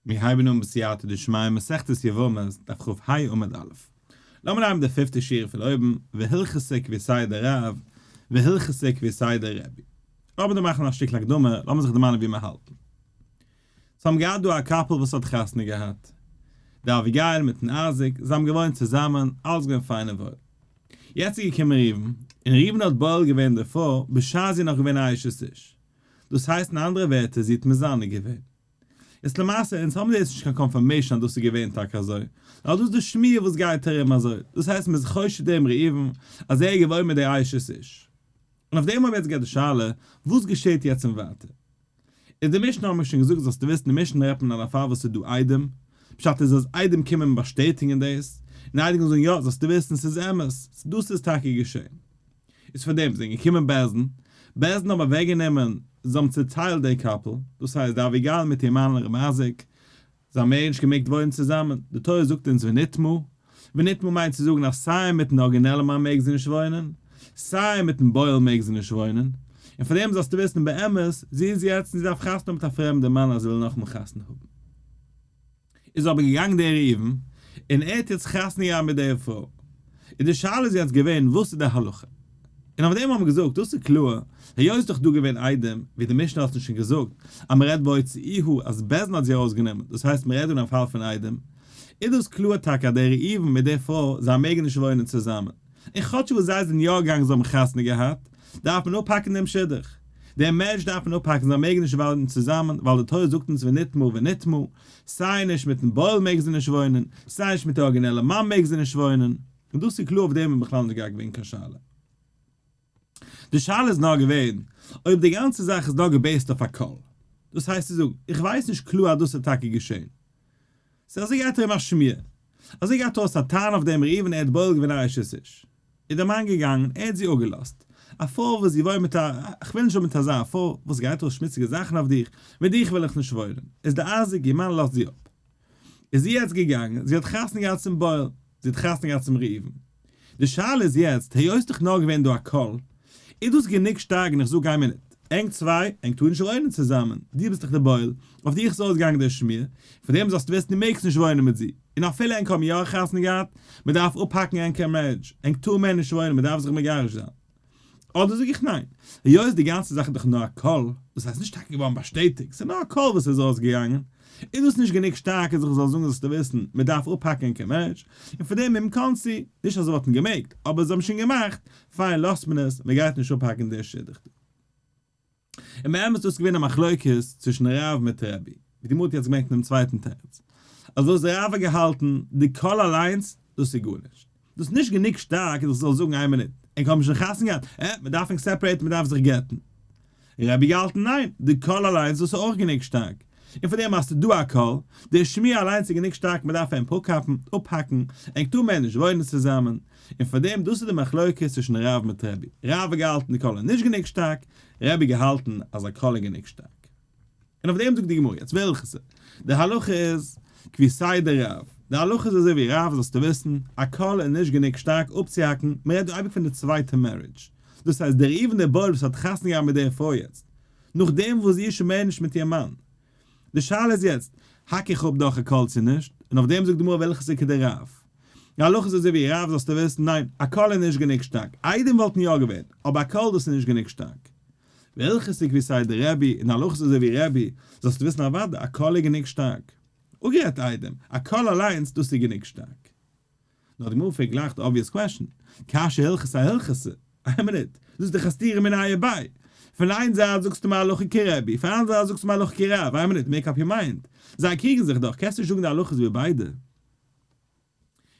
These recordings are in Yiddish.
מיר הייבן אן בסייעתא דשמיא מסכת יבמות דף כ"ה עמוד א'. לאמיר נעמען די פיפטע שורה פון אויבן, והלכתא כוותיה דרב, והלכתא כוותיה דרבי. לאמיר דא מאכן א שטיקל הקדמה, לאמיר זיך דערמאנען וואו מיר האלטן. סאו האבן געהאט דא א couple וואס האט חתונה געהאט. די אביגיל מיטן אייזיק, זיי האבן געוואוינט צוזאמען, אלעס געווען פיין און וואויל. יעצט איז געקומען ראובן, און ראובן האט בועל געווען די פרוי בשעת זי איז נאך געווען א אשת איש. דאס הייסט אין אנדערע ווערטער זי האט מזנה געווען. איז למעשה אונז האבן יעצט נישט קיין confirmation אז דאס איז געווען טאקע אזוי, נאר דאס איז די שמועה וואס גייט ארום אזוי, דאס הייסט מ'איז חושד דעם ראובן אז ער איז געוואוינט מיט די אשת איש. און אויף דעם האב יעצט געהאט די שאלה, וואס געשעט יעצט און ווייטער? איז די משנה האבן מיר שוין געזאגט זאלסטו וויסן די משנה רעדט מען אין א פאל וואס איז דא עדים, פשט איז אז עדים קומען באשטעטיגן דאס, און עדים זאגן יא זאלסטו וויסן ס'איז אמת, דאס איז טאקע געשען. איז פאר דעם זענען געקומען בית דין, בית דין האבן אוועק גענומען, זיי האבן צוטיילט די couple, דאס הייסט די אביגיל מיט איר מאן ר' אייזיק, זיי האבן מער נישט געמעגט וואוינען צוזאמען, די תורה זאגט אונז ונטמאה, ונטמאה מיינט צו זאגן אז סיי מיטן ארגינעלן מאן מעג זי נישט וואוינען, סיי מיטן בועל מעג זי נישט וואוינען, און פאר דעם זאלסטו וויסן באמת, זי איז יעצט און זי דארף חתונה האבן מיט א פרעמדע מאן אז זי וויל נאכאמאל חתונה האבן. איז אבער געגאנגען דער ראובן און ער האט יעצט חתונה געהאט מיט דער פרוי, און די שאלה איז יעצט געווען וואס איז די הלכה? און אויף דעם האט מען געזאגט דאס איז קלאר, היות איז דאך דא געווען עדים, ווי די משנה האט אונז שוין געזאגט אז מען רעדט והוציאוה אז בית דין האט זי ארויסגענומען, דאס הייסט מען רעדט דא אין א פאל פון עדים, איז דאס קלאר טאקע אז דער ראובן מיט דער פרוי זיי מעגן נישט וואוינען צוזאמען, און כאטש וואס זיי זענען יא געגאנגען זיי האבן חתונה געהאט, דארף מען אפהאקן דעם שידוך. דעם מענטש דארף מען אפהאקן, זיי מעגן נישט וואוינען צוזאמען, ווייל די תורה זאגט אונז ונטמאה ונטמאה, סיי נישט מיטן בועל מעגן זיי נישט וואוינען, סיי נישט מיט די ארגינעלע מאן מעגן זיי נישט וואוינען, און דאס איז קלאר אויף דעם איז בכלל נישט געווען קיין שאלה. די שאלה איז נאר געווען אויב די גאנצע זאך איז נאר גע base ט אויף א קול. דאס הייסט צו זאגן, איך ווייס נישט קלאר אז דאס איז טאקע געשען. ס'איז אזוי גייט ארום א שמועה. אזוי גייט אויס א טענה אויף דעם ראובן ער האט בועל געווען א אשת איש. איז דער מאן געגאנגען, ער האט זי אפגעלאזט. א פרוי וואס זי וואוינט מיט א, איך וויל נישט האבן מיט אזא פרוי, וואס גייט אויס שמוציגע זאכן אויף דיך, מיט דיך וויל איך נישט וואוינען. איז דער אייזיק, איר מאן לאזט זי אפ. איז זי יעצט געגאנגען, זי האט חתונה געהאט צום בועל, זי האט חתונה געהאט צום ראובן. די שאלה איז יעצט, היות דאך נאר געווען דא א קול, איז דאס גענוג שטארק און איך זאג איין מינוט, ענק צוויי, ענק טארן נישט וואוינען צוזאמען, דו ביסט דאך די בועל, אויף דיך איז אויסגעגאנגען די שמועה, פון דעם זאלסטו וויסן דו מעגסט נישט וואוינען מיט זי, און אפילו ענק האבן יא חתונה געהאט, מען דארף אפהאקן ענקער marriage, ענק טאר מער נישט וואוינען, מען דארף זיך מגרש זיין. אדער זאג איך ניין, היות די גאנצע זאך איז דאך נאר א קול, דאס הייסט נישט טאקע געווארן באשטעטיגט, ס'איז נאר א קול וואס איז ארויסגעגאנגען, איז דאס נישט גענוג שטארק אז איך זאל זאגן זאלסטו וויסן, מען דארף אפהאקן ענקער marriage, און פאר דעם אם כנסו, נישט אז זיי וואלטן געמעגט, אבער זיי האבן שוין געמאכט, פיין לאזט מען עס, מען גייט נישט אפהאקן די שידוך דא. און באמת איז דאס געווען א מחלוקת צווישן רב מיט רבי, ווי די גמרא האט יעצט געברענגט אינעם צווייטן תירוץ, אז וואס רב האט געהאלטן, די קול אליינס, דאס איז גארנישט. דאס איז נישט גענוג שטארק אז איך זאל זאגן איין מינוט, ענק האבן שוין חתונה געהאט, אה, מען דארף ענק separate ן, מען דארף זיך גט'ן. רבי געהאלטן ניין, די קול אליינס דאס איז אויך גענוג שטארק, און פאר דעם האסטו דא א קול, די שמועה אליינס איז גענוג שטארק מען דארף ענק אפקאפן, אפהאקן, ענק טאר מער נישט וואוינען צוזאמען, און פאר דעם דאס איז די מחלוקת צווישן רב מיט רבי, רב האט געהאלטן די קול איז נישט גענוג שטארק, רבי געהאלטן אז א קול איז גענוג שטארק. און אויף דעם זאגט די גמרא יעצט והלכתא, די הלכה איז כוותיה דרב, די הלכה איז אזוי ווי רב זאלסטו וויסן, א קול איז נישט גענוג שטארק אפצוהאקן, מען רעדט דא אייביג פון די צווייטע marriage, דאס הייסט דער ראובן דער בועל וואס האט חתונה געהאט מיט דער פרוי יעצט, נאכדעם וואס זי איז שוין מער נישט מיט איר מאן, די שאלה איז יעצט, האק איך אפ דורך א קול צו נישט, און אויף דעם זאגט די גמרא והלכתא כדרב, די הלכה איז אזוי ווי רב זאלסטו וויסן, ניין, א קול איז נישט גענוג שטארק, עדים וואלטן יא געווען, אבער א קול דאס איז נישט גענוג שטארק. והלכתא כוותיה דרבי, און הלכה איז אזוי ווי רבי, זאלסטו וויסן אוודאי, א קול איז גענוג שטארק. אפגערעדט עדים, א קול אליינס, דאס איז גענוג שטארק. נאר די גמרא פרעגט גלייך די obvious question, קשיא הלכתא אהלכתא, איין מינוט, דאס איז דאך א סתירה מיניה וביה. פון איין זייט זאגסטו מיר הלכה כרבי, פון אנדערע זייט זאגסטו מיר הלכה כרב, איין מינוט, make up your mind. זיי קריגן זיך דאך, קענסט נישט זאגן די הלכה איז ווי ביידע. און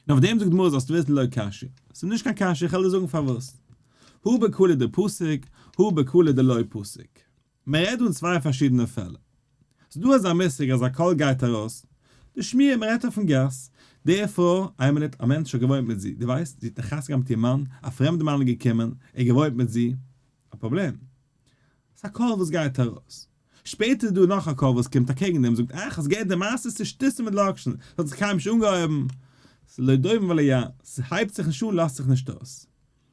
אויף דעם זאגט די גמרא זאלסטו וויסן לא קשיא, ס'איז נישט קיין קשיא, איך וועל דיר זאגן פארוואס, הא בקלא דפסיק, הא בקלא דלא פסיק. מען רעדט דא אין צוויי פארשידענע פעלער. ס'איז דא אזא מושג אז א קול גייט ארויס, די שמועה, מען רעדט אויפן גאס, די פרוי, איין מינוט, א מענטש האט געוואוינט מיט זי, דו ווייסט, זי האט נאך חתונה געהאט מיט איר מאן, א פרעמדע מאן איז געקומען, ער האט געוואוינט מיט זי, א פראבלעם. ס'איז א קול וואס גייט ארויס. שפעטער איז דא נאך א קול וואס קומט אקעגן דעם זאגט אך האסט געהערט די מעשה ס'איז שטותים מיט לאקשן ס'האט זיך קיינמאל נישט אנגעהויבן ס'איז לא דובים ולא יער ס'הייבט זיך נישט אן לאזט זיך נישט אויס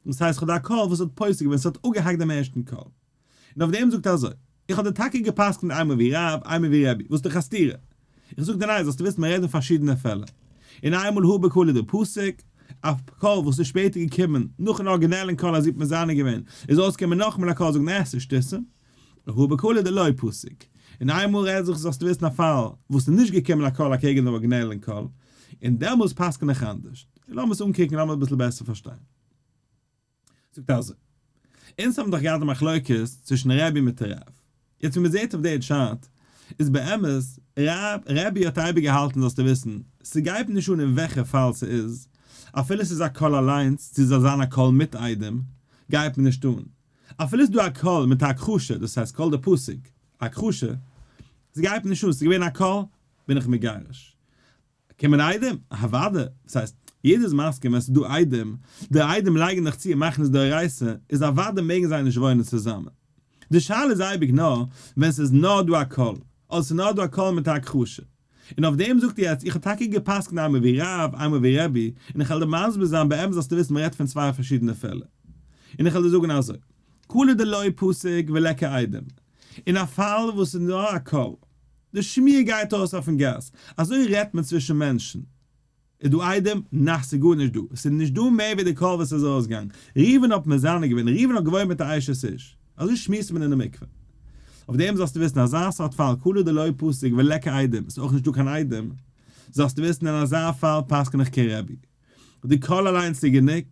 דאס הייסט כ'האב דא א קול וואס האט פוסק געווען ס'האט אפגעהאקט דעם ערשטן קול און אויף דעם זאגט ער אזוי איך האב דיר טאקע גע'פסק'נט איינמאל ווי רב איינמאל ווי רבי וואס איז דאך א סתירה. איך זאג דיר ניין, זאלסטו וויסן מען רעדט אין פארשידענע פעלער. און איינמאל הא בקלא דפסיק, א קול וואס איז שפעטער געקומען נאכן ארגינעלן קול אז זי האט מזנה געווען, איז אויסגעקומען נאכאמאל א קול זאגן אה ס'איז שטותים. הא בקלא דלא פסיק. און איינמאל רעדט זיך זאלסטו וויסן א פאל וואס איז נישט געקומען א קול אקעגן דעם ארגינעלן קול, און דעמאלס פסק'ן איך אנדערש. לאמיר עס אנקוקן לאמיר אביסל בעסער פארשטיין. זאגט אזוי, אונז האבן דאך געהאט די מחלוקת צווישן רבי מיט רב, יעצט ווי מ'זעט אויף די chart איז באמת רב, רבי האט אייביג געהאלטן זאלסטו וויסן, ס'גייט נישט אן אין וועלכע פאל ס'איז, אפילו ס'איז א קול אליינס צו ס'זאל זיין א קול מיט עדים, גייט מיר נישט אן, אפילו ס'איז דא א קול מיט א הכחשה, דאס הייסט קול דפסיק, א הכחשה, ס'גייט מיר נישט אן, ס'איז געווען א קול, בין איך מגרש. קומען עדים? אוודאי! וואס הייסט? יעדער איז מסכים ווען ס'איז דא עדים, די עדים לייגן דאך צו און מאכן עס דאורייתא, איז אוודאי מעגן זיי נישט וואוינען צוזאמען. די שאלה איז אייביג נאר ווען ס'איז נאר דא א קול, אדער ס'איז נאר דא א קול מיט א הכחשה. און אויף דעם זאגט ער יעצט, איך האב טאקע גע'פסק'נט איינמאל ווי רב, איינמאל ווי רבי, און איך וועל דיר מסביר זיין, באמת זאלסטו וויסן מ'רעדט פון צוויי פארשידענע פעלער. און איך וועל דיר זאגן אזוי, קלא דלא פסיק וליכא עדים, אין א פאל וואס ס'איז נאר א קול, די שמועה גייט אויס אויפן גאס, אזוי רעדט מען צווישן מענטשן. איז דא עדים? נעה ס'איז גארנישט דא, ס'איז נישט דא מער ווי די קול וואס איז ארויסגעגאנגען. ראובן האט מזנה געווען, ראובן האט געוואוינט מיט א אשת איש. אזוי שמועסט מען אין די מקווה. אויף דעם זאלסטו וויסן, אזא סארט פאל, קלא דלא פסיק וליכא עדים, ס'איז אויך נישט דא קיין עדים, זאלסטו וויסן אין אזא פאל פסק'ן איך כרבי. די קול אליינס איז גענוג,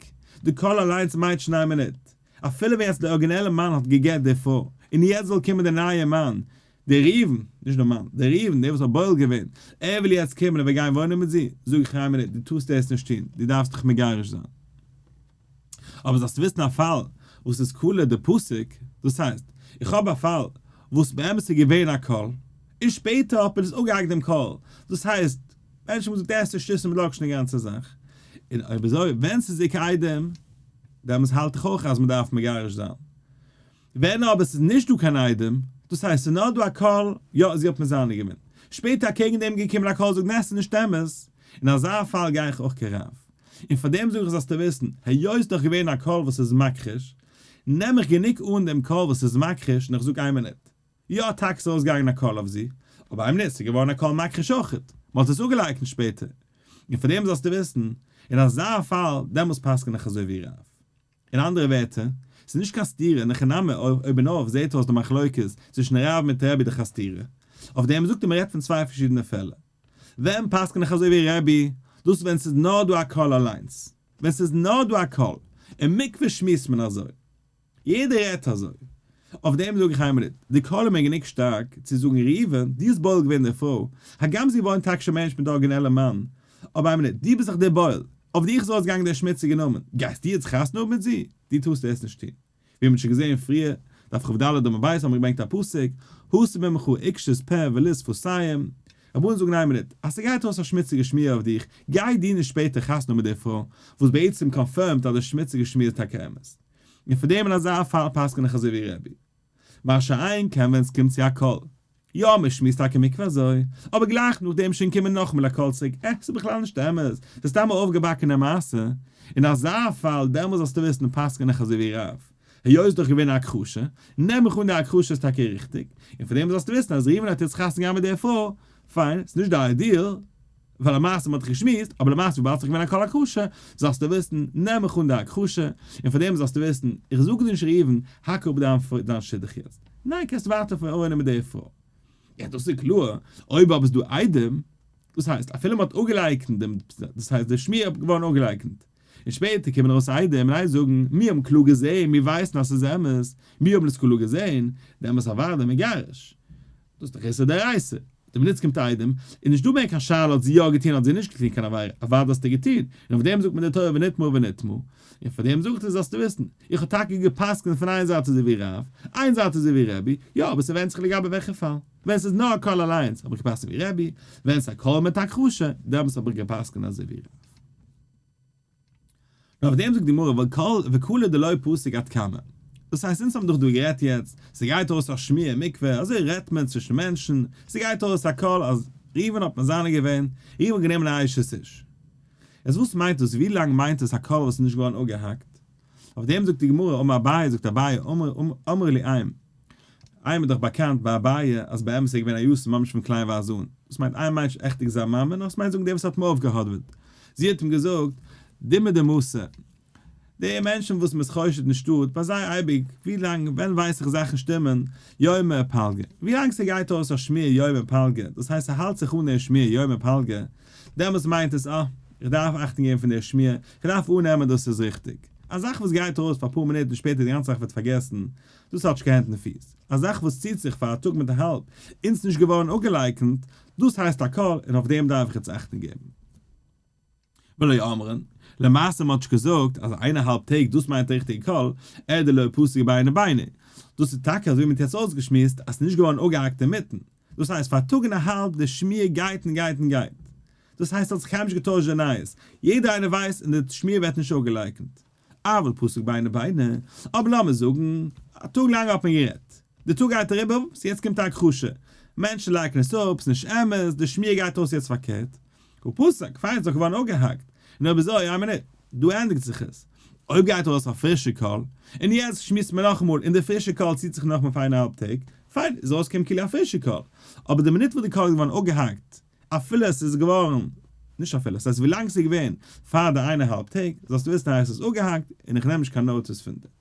די קול אליינס מיינט שניי מינוט, אפילו ווען יעצט די ארגינעלע מאן האט גע'גט די פרוי, און יעצט זאל קומען די נייע מאן, דער ראובן, נישט דער מאן, דער ראובן, דער וואס האט בועל געווען, ער וויל יעצט קומען און וויל גיין וואוינען מיט זי, זאג איך איין מינוט, דו טארסט דאס נישט טון, דו דארפסט דיך מגרש זיין. אבער זאלסט וויסן א פאל וואס איז קלא דפסיק, דאס הייסט, איך האב א פאל וואס באמת איז געווען א קול, און שפעטער האט מען עס אפגעהאקט דעם קול, דאס הייסט, מענטשן האבן געזאגט עס איז שטות מיט לאקשן די גאנצע זאך, און אויב אזוי ווען ס'איז איכא עדים, דעמאלס האלט איך אויך אז מ'דארף מגרש זיין. ווען אבער ס'איז נישט דא קיין עדים, דאס הייסט ס'איז נאר דא א קול, יא זי האט מזנה געווען, שפעטער אקעגן דעם געקומען א קול זאגט נע ס'איז נישט אמת, אין אזא פאל גיי איך אויך כרב. און פאר דעם זאג איך זאלסטו וויסן, היות ס'איז דאך געווען א קול וואס איז מכחיש, נעם איך גענוג אן דעם קול וואס איז מכחיש און איך זאג איין מינוט, יא טאקע ס'איז ארויסגעגאנגען א קול אויף זי, אבער איין מינוט ס'איז געווארן א קול מכחיש אויכעט, מ'האט עס אפגעלייקנט שפעטער. און פאר דעם זאלסטו וויסן, אין אזא פאל דעמאלס פסק'ן איך אזוי ווי רב. אין אנדערע ווערטער, ס'איז נישט קיין סתירה, אין הכי נמי אויבן אויף זעהט אויס די מחלוקת צווישן רב מיט רבי דאך א סתירה. אויף דעם זאגט ער מ'רעדט פון צוויי פארשידענע פעלער. ווען פסק'ן איך אזוי ווי רבי? דאס ווען ס'איז נאר דא א קול אליינס. ווען ס'איז נאר דא א קול. אין מקווה שמועסט מען אזוי. יעדער רעדט אזוי. אויף דעם זאג איך איין מינוט, די קול איז מיר גענוג שטארק צו זאגן ראובן, דו האסט בועל געווען די פרוי, הגם זי וואוינט טאקע שוין מער נישט מיט די ארגינעלע מאן, אבער איין מינוט, דו ביסט דאך דער בועל, אויף דיך איז ארויסגעגאנגען דער שמוציגער נאמען, גייסטו יעצט חתונה האבן מיט זי? דו טארסט דאס נישט טון. ווי מ'האט שוין געזען פריער, דף כ"ד עמוד ב' האבן מיר געברענגט א פסוק, הסר ממך עקשות פה ולז שפתיים, רבנן זאגן איין מינוט, אז ס'גייט ארויס א שמוציגע שמועה אויף דיך, גיי דו נישט שפעטער חתונה האבן מיט די פרוי, וואס בעצם confirm ט אז די שמוציגע שמועה איז טאקע אמת. און פאר דעם אין אזא פאל פסק'ן איך אזוי ווי רבי. מה שאין כן ווען ס'קומט צו א קול. יא מ'שמועסט טאקע מקווה אזוי, אבער גלייך נאכדעם שוין קומען נאכאמאל א קול צוריק, אה ס'איז בכלל נישט אמת, ס'איז סתם א אויפגעבאקענע מעשה. אין אזא פאל דעמאלס זאלסטו וויסן פסק'ן איך אזוי ווי רב. היות איז דאך געווען א הכחשה, נעם איך אן די הכחשה איז טאקע ריכטיג, און פאר דעם זאלסטו וויסן אז ראובן האט יעצט חתונה געהאט מיט די פרוי, פיין, ס'איז נישט די ideal, ווייל למעשה מ'האט דאך געשמועסט, אבער למעשה וויבאלד ס'איז געווען א קול הכחשה, זאלסטו וויסן, נעם איך אן די הכחשה, און פאר דעם זאלסטו וויסן, איך זאג דיר נישט ראובן, האק אפ דיין דיין שידוך יעצט. ניין, קענסט ווייטער וואוינען מיט די פרוי. יא דאס איז קלאר, אויב אבער איז דא עדים, דאס הייסט אפילו מ'האט אפגעלייקנט דעם, דאס הייסט די שמועה איז געווארן אפגעלייקנט, און שפעטער קומען ארויס עדים און זיי זאגן, מיר האבן קלאר געזען, מיר ווייסן אז ס'איז אמת, מיר האבן עס קלאר געזען, דעמאלס אוודאי מגרש. דאס איז דאך איסור דאורייתא. די מינוט ס'קומט עדים, איז נישט דא מער קיין שאלה האט זי יא געטון האט זי נישט געטון קיין עבירה, אוודאי האסטו געטון, און אויף דעם זאגט מען די תורה ונטמאה ונטמאה, און פאר דעם זאגט ער זאלסטו וויסן, איך האב טאקע גע'פסק'נט פון איין זייט אזוי ווי רב, איין זייט אזוי ווי רבי, יא אבער ס'ווענדט זיך לגבי וועלכע פאל, ווען ס'איז נאר א קול אליינס האב איך גע'פסק'נט ווי רבי, ווען ס'איז א קול מיט הכחשה, דעמאלטס האב איך גע'פסק'נט אזוי ווי רב. נאר אויף דעם זאגט די גמרא וקלא דלא פסיק עד כמה. דאס הייסט אונז האבן דאך דא גערעדט יעצט, ס'גייט ארויס א שמועה אין מקווה, אזוי רעדט מען צווישן מענטשן, ס'גייט ארויס א קול אז ראובן האט מזנה געווען, ראובן האט גענומען א אשת איש. איז וואס מיינט דאס, ווי לאנג מיינט עס א קול וואס איז נישט געווארן אפגעהאקט? אויף דעם זאגט די גמרא אמר אביי, זאגט אביי אמר לי אם. איינעם איז דאך באקאנט ביי אביי אז באמת איז ער געווען א יתום ממש פון קליינווייז אן, דאס מיינט איין מיינט נישט עכטיג זיין מאמע נאר עס מיינט זאגן דער וואס האט אים אויפגעהאדעוועט, זי האט אים געזאגט דומא דמתא, די מענטשן וואס מ'איז חושד אין שטאט, ביי זיי אייביג, ווי לאנג, ווען ווייס איך זאכן שטימען, יומא ופלגא, ווי לאנג ס'גייט אויס א שמועה יומא ופלגא, דאס הייסט ס'האלט זיך אן דער שמועה יומא ופלגא, דעמאלטס מיינט עס אה, איך דארף אכטונג געבן פון דער שמועה, איך דארף אננעמען דאס איז ריכטיג. א זאך וואס גייט ארויס פאר אפאר מינוט און שפעטער די גאנצע זאך ווערט פארגעסן, דאס האט נישט קיין הענט און פיס. א זאך וואס ציט זיך פאר א טאג מיט א האלב און ס'נישט געווארן אפגעלייקנט, דאס הייסט א קול און אויף דעם דארף איך יעצט אכטונג געבן. ולא אמרן, למעשה מ'האט נישט געזאגט אז איין אהאלב טעג דאס מיינט די ריכטיגע קול, אלא דלא פסיק ביני וביני. דאס איז טאקע אזוי ווי מ'האט יעצט אויסגעשמועסט אז ס'איז נישט געווארן אפגעהאקט אינמיטן. דאס הייסט פאר א טאג און א האלב די שמועה גייט און גייט און גייט. דאס הייסט ס'האט זיך קיינמאל נישט געטוישט די נייעס. יעדער איינער ווייסט און די שמועה ווערט נישט אפגעלייקנט. אבל פסק ביני וביני, אבער לאמיר זאגן, א טאג לאנג האט מען גערעדט, די טאג גייט אריבער, אופס, יעצט קומט א הכחשה, מענטשן לייקענען עס אפ, ס'נישט אמת, די שמועה גייט אויס יעצט פארקערט, הא פסק, פיין, ס'איז דאך געווארן אפגעהאקט, און אויב אזוי, איין מינוט, דא ענדיגט זיך עס. אויב גייט ארויס א פרישע קול, און יעצט שמועסט מען נאכאמאל, און די פרישע קול ציט זיך נאכאמאל פאר איין אהאלב טעג, פיין, איז ארויסגעקומען כאילו א פרישע קול, אבער די מינוט וואס די קול איז געווארן אפגעהאקט, אפילו עס איז געווארן, נישט אפילו, ס'הייסט ווילאנג ס'איז געווען פאר די איין אהאלב טעג, זאלסטו וויסן אז עס איז אפגעהאקט און איך נעם נישט קיין notice פון דעם.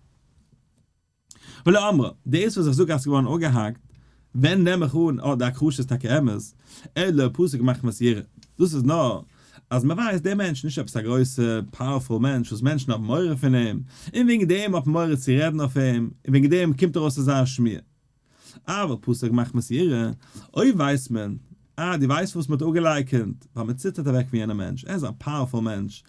ולא אמרן, דאס וואס איך זאג אז ס'איז געווארן אפגעהאקט, ווען נעם איך אן אז די הכחשה איז טאקע אמת, אלא פסק מחמת יראה, דאס איז נאר אז מען ווייסט דער מענטש איז נישט עפעס א גרויסע powerful מענטש וואס מענטשן האבן מורא פון אים, און וועגן דעם האט מען מורא צו רעדן אויף אים, און וועגן דעם קומט ארויס אזא שמועה. אבל פסק מחמת יראה, אויב ווייסט מען, אה, דו ווייסט וואס מען האט אפגעלייקענט, ווייל מען ציטערט אוועק פון יענעם מענטש, ער איז א powerful מענטש,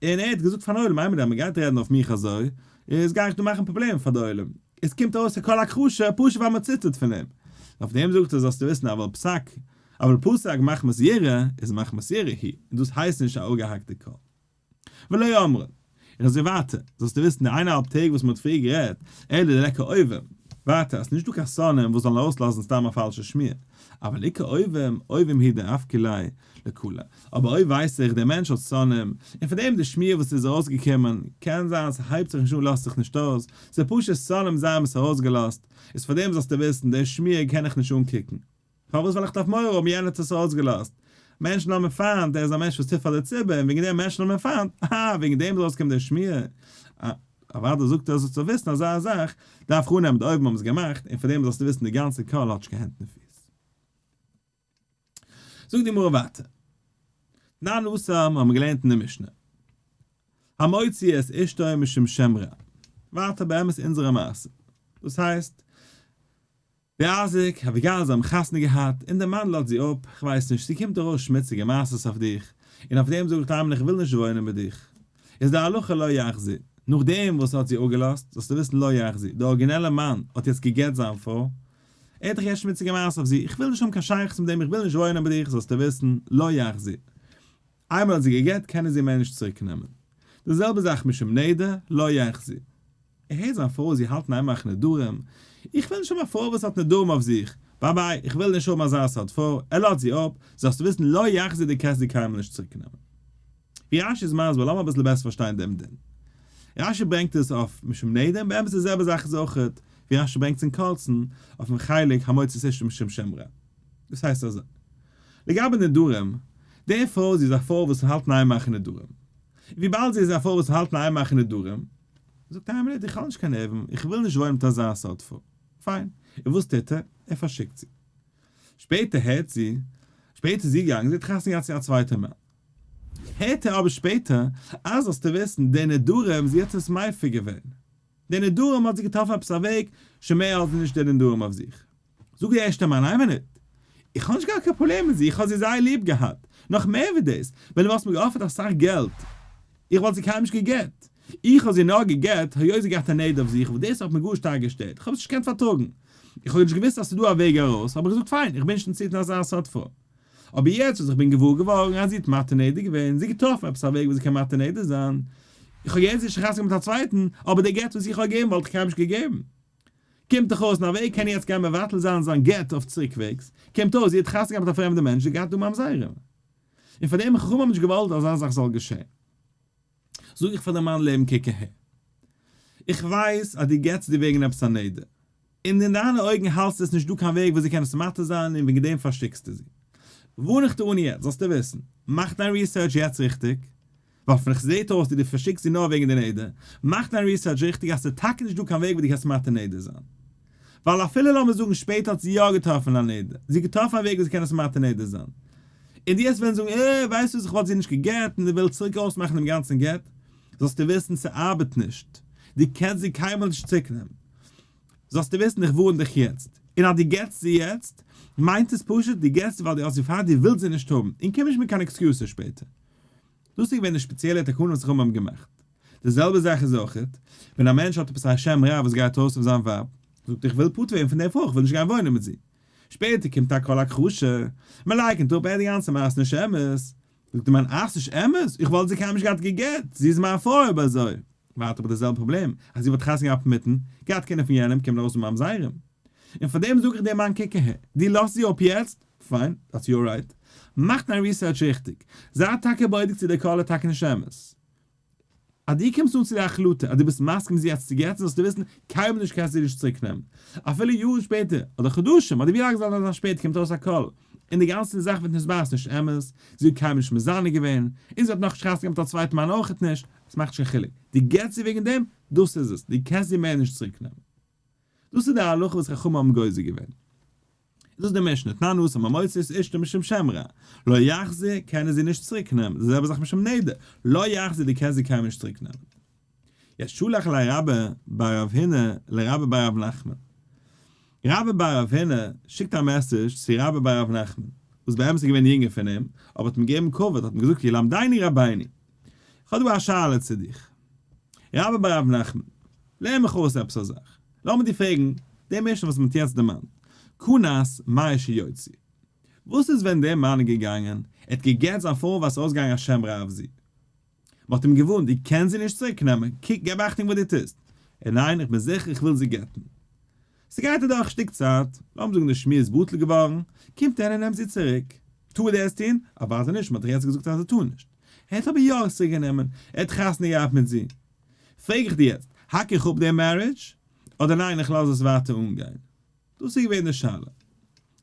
און ער האט געזאגט פארן עולם, איינמאל אז מען גייט רעדן אויף מיך אזוי, איז גיי איך דא מאכן פראבלעמען פאר די עולם, עס קומט ארויס א קול הכחשה, פשוט ווייל מען ציטערט פון אים. אויף דעם זאגט ער זאלסטו וויסן אבל פסק, אבל פסק מחמת יראה, איז מחמת יראה היא, און דאס הייסט נישט א אפגעהאקטע קול. ולא אמרן. און אזוי ווייטער, זאלסטו וויסן די איין אהאלב טעג וואס מען האט פריער גערעדט, אלא דליכא אויבים, ווייטער אז ס'נישט דא קיין שונאים וואס זאלן ארויסלאזן סתם א פאלשע שמועה, אבל איכא אויבים, אויבים הוא דאפקו ליה לקלא, אבער אויב ווייס איך דער מענטש האט שונאים, און פון דעם די שמועה וואס איז ארויסגעקומען, קען זיין ס'הייבט זיך נישט אן לאזט זיך נישט אויס, ס'איז פשוט שונאים זיי האבן עס ארויסגעלאזט, איז פאר דעם זאלסטו וויסן, די שמועה קען איך נישט אנקוקן. פארוואס ווייל איך דארף מורא האבן יענער האט עס ארויסגעלאזט? מענטשן האבן פיינט, ער איז א מענטש וואס טוט פאר די ציבור און וועגן דעם מענטשן האבן אים פיינט, אהא וועגן דעם איז ארויסגעקומען די שמועה, אה אוודאי זאגט ער זאלסטו וויסן אזא זאך דארף איך אננעמען די אויבים האבן עס געמאכט און פאר דעם זאלסטו וויסן די גאנצע קול האט נישט קיין הענט און פיס. זאגט די גמרא ווייטער, תנן התם האבן מיר געלערנט אין די משנה, המוציא את אשתו משום שם רע, ווייטער באמת אונזערע מעשה, דאס הייסט, די אייזיק, אביגיל זיי האבן חתונה געהאט, און דער מאן לאזט זי אפ, כ'ווייס נישט, ס'קומט ארויס שמוציגע מעשות אויף דיך, און אויף דעם זאג איך תימן איך וויל נישט וואוינען מיט דיך. איז די הלכה לא יחזיר. נאכדעם וואס ער האט זי אפגעלאזט, זאלסטו וויסן לא יחזיר, דער ארגינעלער מאן האט יעצט גע'גט זיין פרוי, ער האט דאך יעצט שמוציגע מעשות אויף זי, איך וויל נישט האבן קיין שייכות מיט דעם, איך וויל נישט וואוינען מיט דיך, זאלסטו וויסן, לא יחזיר. איינמאל האט זי גע'גט קען ער זי מער נישט צוריק נעמען. די זעלבע זאך משום נדר, לא יחזיר. ער הערט זיין פרוי זי האלט אין איין מאכן נדרים, איך וויל נישט האבן א פרוי וואס האט נדרים אויף זיך, bye bye, איך וויל נישט האבן אזא סארט פרוי, ער לאזט זי אפ, זאלסטו וויסן לא יחזיר דו קענסט זי קיינמאל נישט צוריק נעמען. ווי רש"י איז מסביר, לאמיר אביסל בעסער פארשטיין דעם דין. רש"י ברענגט עס אויף משום נדר, באמת די זעלבע זאך איז אויכעט ווי רש"י ברענגט עס אין קורצן אויפן חלק המוציא את אשתו משום שם רע. דאס הייסט אזוי. לגבי נדרים, די פרוי זי איז א פרוי וואס האלט אין איין מאכן נדרים. וויבאלד זי איז א פרוי וואס האלט אין איין מאכן נדרים, זאגט ער איין מינוט איך האב נישט קיין נערוון, איך וויל נישט וואוינען מיט אזא סארט פרוי. פיין. און וואס טוט ער? ער פארשיקט זי. שפעטער הערט זי, שפעטער איז זי געגאנגען, זי האט חתונה געהאט צו א צווייטער מאן. הערט ער אבער שפעטער, אז זאלסטו וויסן, די נדרים, זי האט עס מפר געווען. די נדרים האט זי געטראפן עפעס א וועג, שוין מער האט זי נישט די נדרים אויף זיך. זאגט די ערשטע מאן, איין מינוט, איך האב נישט געהאט קיין פראבלעם מיט זי, איך האב זי זייער ליב געהאט, נאך מער ווי דאס, ווען דו וואלסט מיר געאפערט אסאך געלט, איך וואלט זי קיינמאל נישט גע'גט, איך האב זי נאר גע'גט היות זי געהאט א נדר אויף זיך, וואס דאס האט מיר גאר שטארק געשטערט, איך האב עס נישט געקענט פארטראגן, איך האב נישט געוואוסט אז ס'איז דא א וועג ארויס, האב איך געזאגט פיין, איך בין נישט אינטערעסירט אין אזא סארט פרוי. אבער יעצט וואס איך בין געוואר געווארן אז זי האט מתיר נדר געווען, זי געטראפן עפעס א וועג ווי זי קען מתיר נדר זיין, איך האב געהערט זי איז שוין חתונה מיט א צווייטן, אבער די גט וואס איך האב געגעבן וואלט איך קיינמאל נישט געגעבן. קומט דאך אויס אין א וועג קען ער יעצט גיין מבטל זיין זיין גט אויף צוריקוועגס, קומט אויס זי האט חתונה געהאט מיט א פרעמדע מענטש, זי האט געהאט דא ממזרים. און פאר דעם חכמים האבן נישט געוואלט אזא זאך זאל געשען. זאג איך פאר די מאן לעבן קוק אהער, איך ווייס אז דו גט'סט דיר וועגן עפעס א נדר. און אין דיינע אויגן האלטסטו עס נישט דא קיין וועג וואס זי קען עס מתיר זיין און וועגן דעם פארשיקסטו זי. ווארן איך דיר אן יעצט זאלסטו וויסן, מאך דיין research יעצט ריכטיג, ווייל פון איך זעהט אויס דו פארשיקסט זי נאר וועגן די נדר, מאך דיין research ריכטיג אז ס'איז טאקע נישט דא קיין וועג ווי דו קענסט מתיר נדר זיין. ווייל אפילו לאמיר זאגן שפעטער האט זי יא געטראפן א נדר, זי האט געטראפן א וועג ווי זי קען עס מתיר נדר זיין, און דו וועסט וועלן זאגן אה ווייסט וואס איך וואלט זי נישט גע'גט און דו ווילסט צוריק אויסמאכן דעם גאנצן גט, זאלסטו וויסן ס'ארבעט נישט, דו קענסט זי קיינמאל נישט צוריקנעמען. זאלסטו וויסן איך ווארן דיך יעצט, און אז דו גט'סט זי יעצט, מיינט עס פשוט דו גט'סט זי ווייל דו האסט זי פיינט, דו ווילסט זי נישט האבן, און קום נישט מיט קיין excuses שפעטער. דאס איז געווען די שפעציעלע תקנה וואס חכמים האבן געמאכט. די זעלבע זאך איז אויכעט, ווען א מענטש האט עפעס א שם רע וואס גייט ארויס אויף זיין ווייב, זאגט ער איך וויל פטור ווערן פון דער פרוי, איך וויל נישט גיין וואוינען מיט זי. שפעטער קומט א קול הכחשה, מען לייקענט אפ אה די גאנצע מעשה איז נישט אמת. זאגט ער מיין אך ס'נישט אמת, איך וואלט זי קיינמאל נישט געהאט גע'גט, זי איז מיין פרוי אויב אזוי. ווייטער האב איך די זעלבע פראבלעם, אז זי וואלט חתונה געהאט מיטן, געהאט קינדער פון יענעם, קומט ארויס ממזרים. און פארדעם זאג איך דעם מאן קוק אהער, דו לאזט זי אפ יעצט, פיין, that's your right, מאך דיין research ריכטיג, זיי טאקע בודק צו דער קול איז טאקע נישט אמת. אז דו קומסט אן צו די החלטה אז דו ביסט מסכים זי יעצט צו גט'ן זאלסטו וויסן, קיינמאל נישט קענסטו זי נישט צוריק נעמען. אפילו יארן שפעטער, אדער חדשים, אדער ווי לאנג זאל זיין שפעטער קומט ארויס א קול, און די גאנצע זאך ווערט נתברר ס'נישט אמת, זי האט קיינמאל נישט מזנה געווען, און זי האט נאכנישט חתונה געהאט מיט א צווייטן מאן אויכעט נישט, עס מאכט נישט קיין חילוק, דו גט'סט זי וועגן דעם, דאס איז עס, דו קענסט זי מער נישט צוריק נעמען. דאס איז די הלכה וואס חכמים האבן גוזר געווען. דאס איז די משנה, תנן התם המוציא את אשתו משום שם רע, לא יחזיר, קען ער זי נישט צוריק נעמען, די זעלבע זאך משום נדר, לא יחזיר, דו קענסט זי קיינמאל נישט צוריק נעמען. יעצט שלח ליה רבה בר רב הונא לרבה בר רב נחמן. רבה בר רב הונא שיקט א message צו רבה בר רב נחמן, וואס באמת איז געווען יונגער פון אים, אבער האט אים געגעבן כבוד, האט אים געזאגט ילמדני רבינו, איך האב דא א שאלה צו דיך. רבה בר רב נחמן, לערן מיך אויס עפעס א זאך. לאמיר דיר פרעגן, די משנה וואס מען האט יעצט דערמאנט, כנס מהו שיוציא. וואס איז ווען דער מאן איז געגאנגען, ער האט גע'גט זיין פרוי ווייל עס איז ארויסגעגאנגען א שם רע אויף זי. מען האט אים געווארנט, דו קענסט זי נישט צוריק נעמען, קוק, געב אכטונג וואס דו טוסט. ער, ניין, איך בין זיכער איך וויל זי גט'ן. ס'גייט אדורך שטיק צייט, לאמיר זאגן די שמועה איז בטל געווארן, קומט ער און נעמט זי צוריק. טאר ער עס טון? אוודאי נישט, מען האט דאך יעצט געזאגט אז ער טאר נישט. ער האט אבער יא עס צוריק גענומען, ער האט חתונה געהאט מיט זי. פרעג איך דיר יעצט, האק איך אפ דעם marriage? אדער ניין איך לאז עס ווייטער אנגיין? דאס איז געווען די שאלה.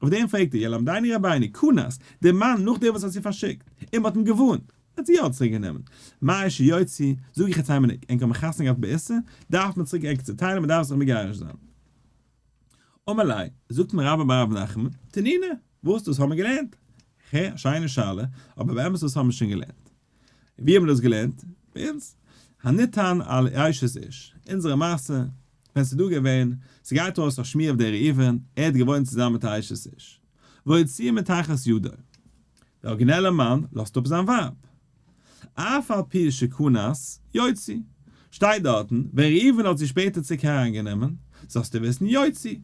אויף דעם פרעגט ער, ילמדני רבינו, כנס, דער מאן נאכדעם וואס האט זי פארשיקט, און מען האט אים געווארנט, האט זי יא צוריק גענומען. מהו שיוציא, זאג איך יעצט איין מינוט, ענק האבן חתונה געהאט באיסור, דארף מען צוריק ענק צוטיילן, מען דארף זיך מגרש זיין. אמר ליה, זאגט מיר רבה בר רב נחמן, תנינא, וואס דאס האבן מיר געלערנט? ח, א שיינע שאלה, אבער באמת דאס האבן מיר שוין געלערנט. ווי האבן מיר דאס געלערנט? ביי אונז. הניתן על אשת איש. אונזערע מעשה, ווען ס'איז דא געווען, ס'גייט ארויס א שמועה אויף דער ראובן, ער האט געוואוינט צוזאמען מיט א אשת איש. והוציאה מתחת ידו. דער ארגינעלער מאן לאזט אפ זיין ווייב. אף על פי שכנס, יוציא. שטייט דארטן, ווען ראובן האט זי שפעטער צוריק אריינגענומען, זאלסטו וויסן יוציא.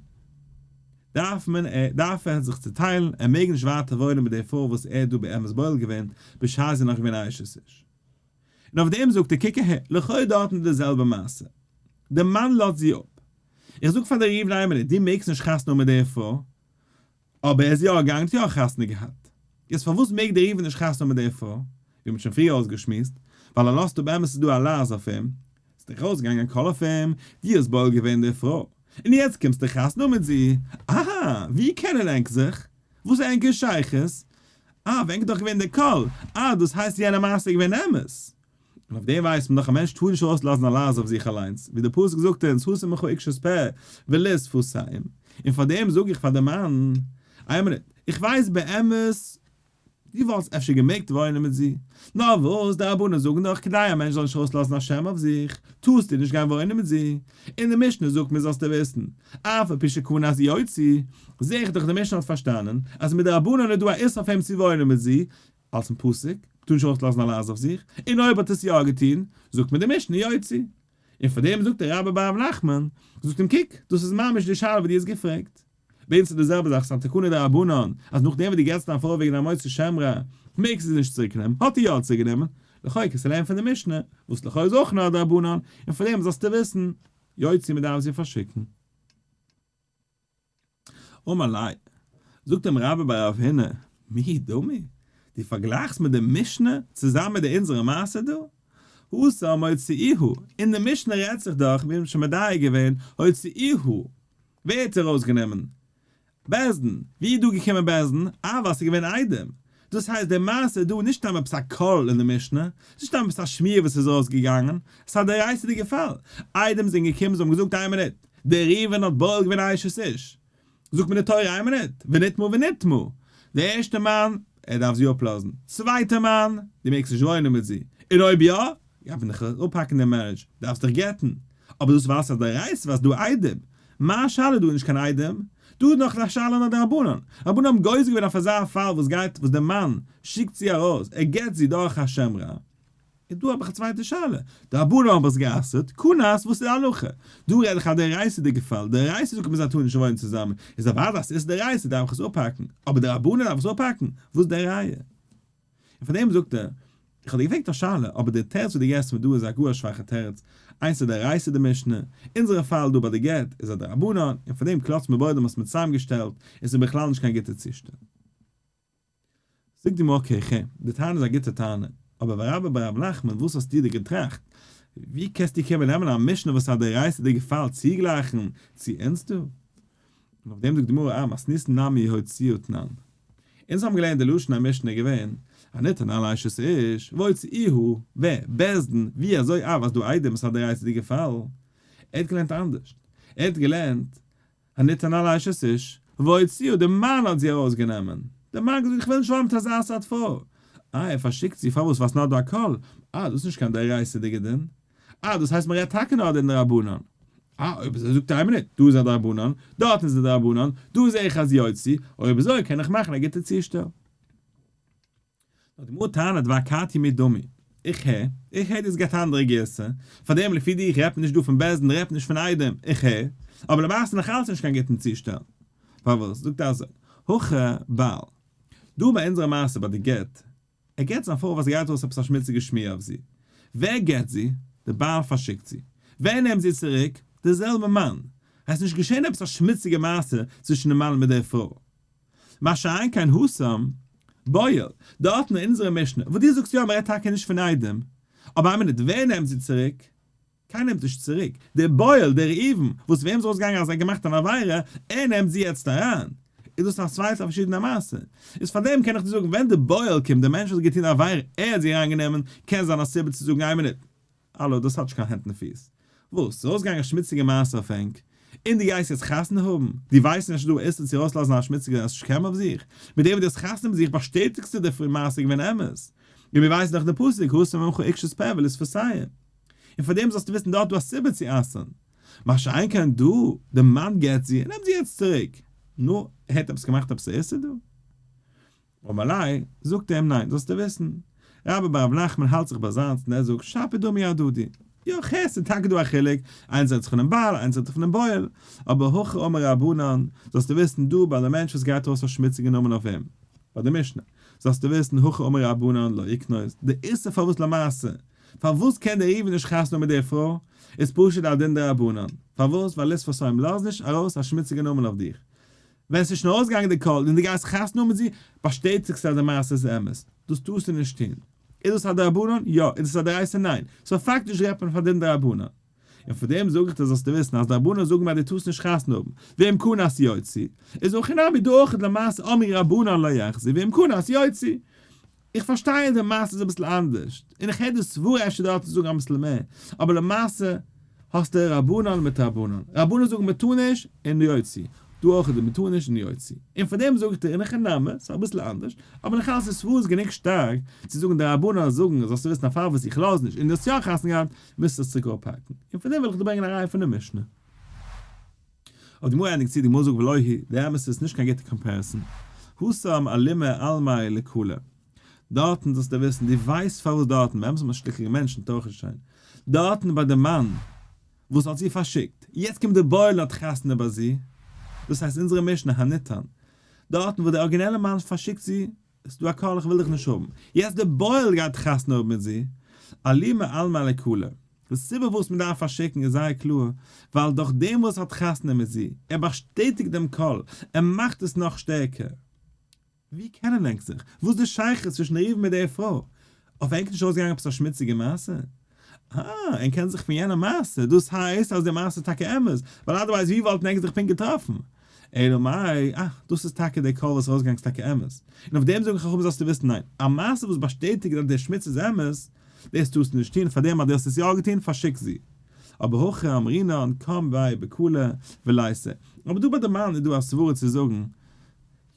דארף מען ער דארף ער זיך צוטיילן, ער מעג נישט ווייטער וואוינען מיט די פרוי וואס ער האט דא באמת בועל געווען, בשעת זי איז נאך געווען א אשת איש. און אויף דעם זאגט ער, קוק אהער, לכאו' דארטן איז די זעלבע מעשה. די מאן לאזט זי אפ. איך זאג פאר די ראובן איין מינוט, דו מעגסט נישט חתונה האבן מיט די פרוי, אבער ער איז יא געגאנגען האט יא חתונה געהאט. יעצט פארוואס מעג דער ראובן נישט חתונה האבן מיט די פרוי? ווי מ'האט שוין פריער אויסגעשמועסט, ווייל ער לאזט אפ באמת איז דא א לעז אויף אים, ס'איז דאך ארויסגעגאנגען א קול אויף אים, דו האסט בועל געווען די פרוי, און יעצט קומסטו חתונה האבן מיט זי, אהה, ווי קענען ענק זיך? וואס איז ענקער שייכות? אה, ווען איז דאך געווען די קול, אה, דאס הייסט יענע מעשה איז געווען אמת. און אויף דעם ווייסט מען דאך א מענטש טאר נישט ארויסלאזן א לעז אויף זיך אליינס, ווי דער פסוק זאגט אונז הסר ממך עקשות פה ולית שפתיים, און פאר דעם זאג איך פאר די מאן, איין מינוט, איך ווייס באמת דו וואלסט אפשר געמעגט וואוינען מיט זי, נאר וואס די רבנן זאגן דאך כדי א מענטש זאל נישט ארויסלאזן א שם אויף זיך, טארסטו נישט גיין וואוינען מיט זי, און די משנה זאגט מיר זאלסטו וויסן, אף על פי שכנס יוציא, זעה איך דאך די משנה האט פארשטאנען אז מדרבנן איז דא א איסור אויף אים צו וואוינען מיט זי, אלס'ן פסוק, מ'טאר נישט ארויסלאזן א לעז אויף זיך, און אויב האט עס יא געטון, זאגט מיר די משנה יוציא. און פאר דעם זאגט דער רבה בר רב נחמן, זאגט אים קוק, דאס איז ממש די שאלה וואס דו האסט געפרעגט. ביי אונז איז די זעלבע זאך, ס'איז א תקנה דרבנן, אז נאכדעם וואס דו גט'סט דיין פרוי וועגן א מוציא שם רע, מעגסטו זי נישט צוריקנעמען, האט ער יא צוריקגענומען, לכאו' קענסטו לערנען פון די משנה, וואס לכאו' איז אויך נאר א דרבנן, און פאר דעם זאלסטו וויסן, יוציא מ'דארף זי פארשיקן. אמר ליה, זאגט אים רבה בר רב הונא, מי דמי? דו פארגלייכסט מיט די משנה צוזאמען מיט די אונזערע מעשה דא? התם הוציאוה, אין די משנה רעדט זיך דאך, מיר האבן שוין מדייק געווען, הוציאוה. ווער האט זי ארויסגענומען? בית דין. ווי איז דא געקומען בית דין? אה ווייל ס'איז געווען עדים. דאס הייסט די מעשה איז דא נישט סתם עפעס א קול אין די משנה, ס'איז נישט סתם עפעס א שמועה וואס איז ארויסגעגאנגען, ס'איז א דאורייתא'דיגע פאל. עדים זענען געקומען זיי האבן געזאגט איין מינוט, דער ראובן האט בועל געווען א אשת איש. זאגט מיר די תורה איין מינוט, ונטמאה ונטמאה. דער ערשטער מאן, ער דארף זי אפלאזן. צווייטער מאן, דו מעגסט נישט וואוינען מיט זי. און אויב יא, דארף מען דיך אפהאקן דעם marriage, דארפסט דיך גט'ן. אבער דאס ווייזט אז דאורייתא ווייל ס'דא עדים. מיין שאלה איז דא נישט קיין עדים, דא איז נאך א שאלה נאר דרבנן. רבנן האבן גוזר געווען אויף אזא פאל וואס גייט וואס דער מאן שיקט זי ארויס, ער גט זי דורך א שם רע. און דא האב איך א צווייטע שאלה, די רבנן האבן עס גע'אסר'ט, קנס וואס איז די הלכה? דא רעד איך א דאורייתא'דיגע פאל, דאורייתא זאגט מען זיי טארן נישט וואוינען צוזאמען, איז אוודאי אז ס'איז דאורייתא דארף איך עס אפהאקן, אבער די רבנן דארף עס אפהאקן? וואס איז די ראיה? און פאר דעם זאגט ער, איך האב דיר געפרעגט א שאלה, אבער די תירוץ וואס דו געבסט מיר דא איז א גאר א שוואכע תירוץ, איינס איז דאורייתא די משנה, אונזערע פאל דא ביי די גט איז א דרבנן, און פאר דעם קלאץ מיר בוידעם האסט מיר צוזאמגעשטעלט, און ס'איז בכלל נישט קיין גוטע צושטעל. זאגט די גמרא okay כ'הער, די טענה איז א גוטע טענה, אבער ורבה בר רב נחמן וואס האסטו דיר געטראכט? ווי קענסטו קומען נעמען א משנה וואס א דאורייתא'דיגע פאל צוגלייכן צו אונז דא? און אויף דעם זאגט די גמרא אה מתניתין נמי הוציאה תנן. אונז האבן געלערנט די לשון המשנה איז געווען, הנטען על אשת איש, והוציאוה, ווער? בית דין, ווי אזוי אה ווייל ס'דא עדים עס איז א דאורייתא'דיגע פאל? ער האט געלערנט אנדערשט, ער האט געלערנט הנטען על אשת איש, והוציאה, דער מאן האט זי ארויסגענומען. דער מאן האט געזאגט איך וויל נישט וואוינען מיט אזא סארט פרוי. אה, ער פארשיקט זי, פארוואס? ווייל ס'נאר דא א קול. אה, דאס איז נישט קיין דאורייתא'דיגע דין. אה, דאס הייסט מ'רעדט טאקע נאר דין דרבנן. אה, אויב אזוי זאגט ער איין מינוט, דא איז א דרבנן, דארטן איז א דרבנן, דא זע איך אז יוציא, אויב אזוי קען איך מאכן א גוטע צושטעל. נאר די גמרא טענה'ט ואכתי מי דמי. איך הער, איך הער דאס גייט אנדערע גירסא, פארדעם לפי דיך רעדט מען נישט דא פון בית דין רעדט מען נישט פון עדים, איך הער, אבער למעשה נאך אלץ נישט קיין גוטן צושטעל. פארוואס? זאגט ער אזוי, הכא בעל. דא ביי אונזערע מעשה ביי די גט, ער גט זיין פרוי ווייל ס'גייט ארויס עפעס א שמוציגע שמועה אויף זי. ווער גט זי? די בעל פארשיקט זי. ווער נעמט זי צוריק? די זעלבע מאן. הייסט נישט געשען עפעס א שמוציגע מעשה צווישן די מאן מיט די פרוי. מה שאין כן התם, בועל, דארטן אין אונזערע משנה, וואס דו זאגסט יא מ'רעדט טאקע נישט פון עדים, אבער איין מינוט, ווער נעמט זי צוריק? קיינער נעמט נישט צוריק, דער בועל, דער ראובן, וואס וועם איז אויסגעגאנגען אז ער האט געמאכט אן עבירה, ער נעמט זי יעצט אריין, איז דאס א צווייטע א פארשידענע מעשה, איז פארדעם קען איך דיר זאגן, ווען דער בועל קומט, דער מענטש וואס האט געטון א עבירה, ער האט זי אריינגענומען, קען זיין א סיבה צו זאגן איין מינוט, האלא, דאס האט נישט קיין הענט און פיס. וואס? ס'איז ארויסגעגאנגען א שמוציגע מעשה אויף ענק, און דו גייסט יעצט חתונה האבן? דו ווייסט נישט אז דא איסור צו ארויסלאזן א שמוציגע שם אויף זיך? מיט דעם וואס דו האסט חתונה מיט זיך באשטעטיגסטו די מעשה איז געווען אמת. און מיר ווייסן דאך די פסוק הסר ממך עקשות פה ולשפתיים. און פאר דעם זאלסטו וויסן דא האט דא א סיבה צו אסר'ן. מה שאין כן דא, די מאן גט זי און נעמט זי יעצט צוריק. נו, ער האט עפעס געמאכט עפעס א איסור דא? אמר ליה, זאגט ער אים, ניין, זאלסטו וויסן, רבה בר רב נחמן האלט זיך ביי זיינס און ער זאגט, שפיר דמי אהדדי. יא, כ'הער, ס'איז טאקע דא א חילוק, איינס רעדט זיך פונעם בעל, איינס רעדט זיך פונעם בועל, אבער הכי אמור רבנן, זאלסטו וויסן, דא ביי די מענטש וואס גייט ארויס א שמוציגע נאמען אויף אים, ביי די משנה, זאלסטו וויסן, הכי אמור רבנן לא יקנוס, די איסור פארוואס למעשה, פארוואס קען דער ראובן נישט חתונה האבן מיט דער פרוי, איז פשוט א דין דרבנן, פארוואס? ווייל לשפתיים לאז נישט ארויס א שמוציגע נאמען אויף דיך, ווען ס'איז שוין ארויסגעגאנגען די קול און דו גייסט חתונה האבן מיט זי, באשטעטיגסטו אז די מעשה איז אמת. דאס טארסטו נישט טון. איז דאס א דרבנן? יא. איז דאס א דאורייתא? ניין. סאו פאקטיש רעדט מען פון א דין דרבנן. און פאר דעם זאג איך דיר זאלסטו וויסן אז דרבנן זאגן מיר אז דו טארסט נישט חתונה האבן, ואם קנס יוציא. איז הכי נמי דא אויך למעשה אמרי רבנן לא יחזי ואם קנס יוציא. איך פארשטיי אז די מעשה איז אביסל אנדערש, און איך הער די סברה אפשר דארט צו זאגן אביסל מער, אבער למעשה האסטו רבנן מיט רבנן, רבנן זאגן מען טאר נישט און יוציא, דא אויך איז די מען טאר נישט און יוציא, און פאר דעם זאג איך דיר אין הכי נמי, ס'איז אביסל אנדערש, אבער נאך אלץ די סברה איז גענוג שטארק צו זאגן די רבנן זאגן זאלסטו וויסן א פאל וואס איך לאז נישט און דו האסט יא חתונה געהאט מוזטו עס צוריק אפהאקן, און פאר דעם וויל איך דיר ברענגען א ראיה פון די משנה. אויף די גמרא ענדיגט צו די גמרא זאגט ולא היא, די אמת איז נישט קיין גוטע comparison, התם אלימא עלמיה לקלא, דארטן זאלסטו וויסן, דו ווייסט פארוואס דארטן, באמת האט מען שטיקל מענטשן תוכיש שיין, דארטן ביי די מאן וואס האט זי פארשיקט, יעצט קומט די בועל און האט חתונה ביי זי, דאס הייסט אונזערע משנה הניתן, דארטן וואס די ארגינעלע מאן פארשיקט זי, עס איז דא א קול איך וויל דיך נישט האבן, יעצט די בועל גייט חתונה האבן מיט זי, אלימא עלמיה לקלא, די סיבה וואס מען דארף פארשיקן איז זייער קלאר, ווייל דורך דעם וואס האט חתונה מיט זי, ער באשטעטיגט דעם קול, ער מאכט עס נאך שטערקער. ווי קענען ענק זיך? וואס איז די שייכות צווישן ראובן מיט דער פרוי? אויף ענק נישט ארויסגעגאנגען עפעס א שמוציגע מעשה? אה, ענק קענען זיך פון יענע מעשה, דאס הייסט אז די מעשה איז טאקע אמת, ווייל otherwise ווי וואלטן ענק זיך פונקט געטראפן? אלא מאי, אה, דאס איז טאקע דער קול וואס איז ארויסגעגאנגען איז טאקע אמת. און אויף דעם זאגן חכמים זאלסטו וויסן ניין, א מעשה וואס באשטעטיגט אז דער שמוץ איז אמת, דאס טארסטו נישט טון, פארדעם אז דו האסט עס יא געטון, פארשיק זי. אבער הכא אמרינן קם ביה בקלא וליתיה. אבער דא ביי די מאן איז דא א סברה צו זאגן,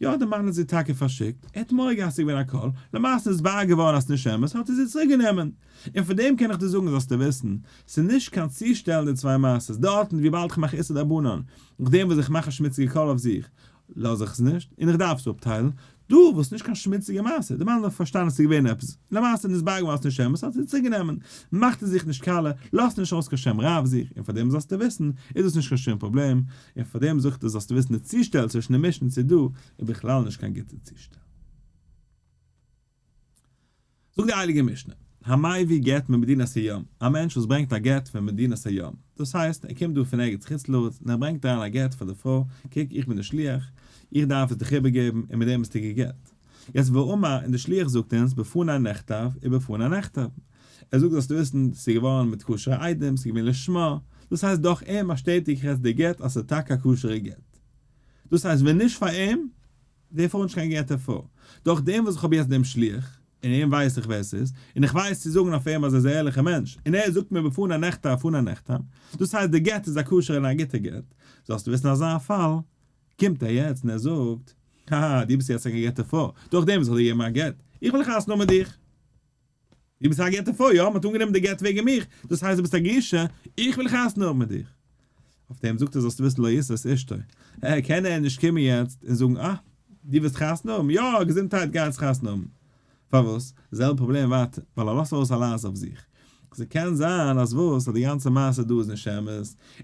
יא די מאן האט זי טאקע פארשיקט, ער האט מורא געהאט ס'איז געווען א קול, למעשה איז וואר געווארן אז ס'נישט אמת האט ער זי צוריק גענומען. און פון דעם קען איך דיר זאגן זאלסטו וויסן, ס'איז נישט קיין צושטעלן די צוויי מעשות, דארטן וויבאלד איך מאך איסור דרבנן, נאכדעם וואס איך מאך א שמוציגע קול אויף זיך, לאז איך עס נישט, און איך דארף עס אפטיילן, דא וואס נישט קיין שמוציגע מעשה, די מאן האט פארשטאנען ס'איז געווען עפעס, למעשה איז נתברר געווארן אז ס'נישט אמת, האט ער זי צוריק גענומען, מאכט ער זיך נישט קאלע, לאזט נישט ארויס קיין שם רע אויף זיך, און פאר דעם זאלסטו וויסן, איז דאס נישט קיין שום פראבלעם, און פאר דעם זאגט ער זאלסטו וויסן די צושטעל צווישן די משנה צו דא איז בכלל נישט קיין גוטע צושטעל. זאגט די הייליגע משנה, המביא גט ממדינת הים, א מענטש וואס ברענגט א גט פון מדינת הים, דאס הייסט ער קומט דא פון ערגעץ חוץ לארץ און ער ברענגט אריין א גט פאר די פרוי, קוק איך בין די שליח, איך דארף עס דיך איבערגעבן און מיט דעם ביסטו גע'גט. יעצט ואמר, און די שליח זאגט אונז, בפני נכתב ובפני נחתם. ער זאגט זאלסטו וויסן, ס'איז געווארן מיט כשר'ע עדים, ס'איז געווען לשמה, דאס הייסט דורך אים באשטעטיג איך יעצט די גט אז ס'איז טאקע א כשר'ע גט. דאס הייסט ווען נישט פאר אים, די פרוי נישט קיין גע'גט'ע פרוי. דורך דעם וואס איך האב יעצט דעם שליח, און אים ווייס איך ווער ס'איז, און איך ווייס צו זאגן אויף אים אז ער איז א ערליכער מענטש, און ער זאגט מיר בפני נכתב ובפני נחתם, דאס הייסט די גט איז א כשר'ע און א גוטע גט, זאלסטו וויסן אזא פאל, קומט ער יעצט און ער זאגט, האהא, דו ביסט יעצט א גע'גט'ע פרוי, דורך דעם וואס איך האב דיר געגעבן א גט, איך וויל חתונה האבן מיט דיך. דו ביסט א גע'גט'ע פרוי, יא, מען האט אנגענומען די גט וועגן מיך, דאס הייסט דו ביסט א גרושה, איך וויל חתונה האבן מיט דיך. אויף דעם זאגט ער זאלסטו וויסן לא ישא את אשתו. אה, קען ער נישט קומען יעצט און זאגן אה, דו ווילסט חתונה האבן? יא, געזונטהייט גיי יעצט חתונה האבן. פארוואס? די זעלבע פראבלעם ווייטער, ווייל ער לאזט ארויס א לעז אויף זיך. ס'קען זיין אז וואס? אז די גאנצע מעשה דא איז נישט אמת,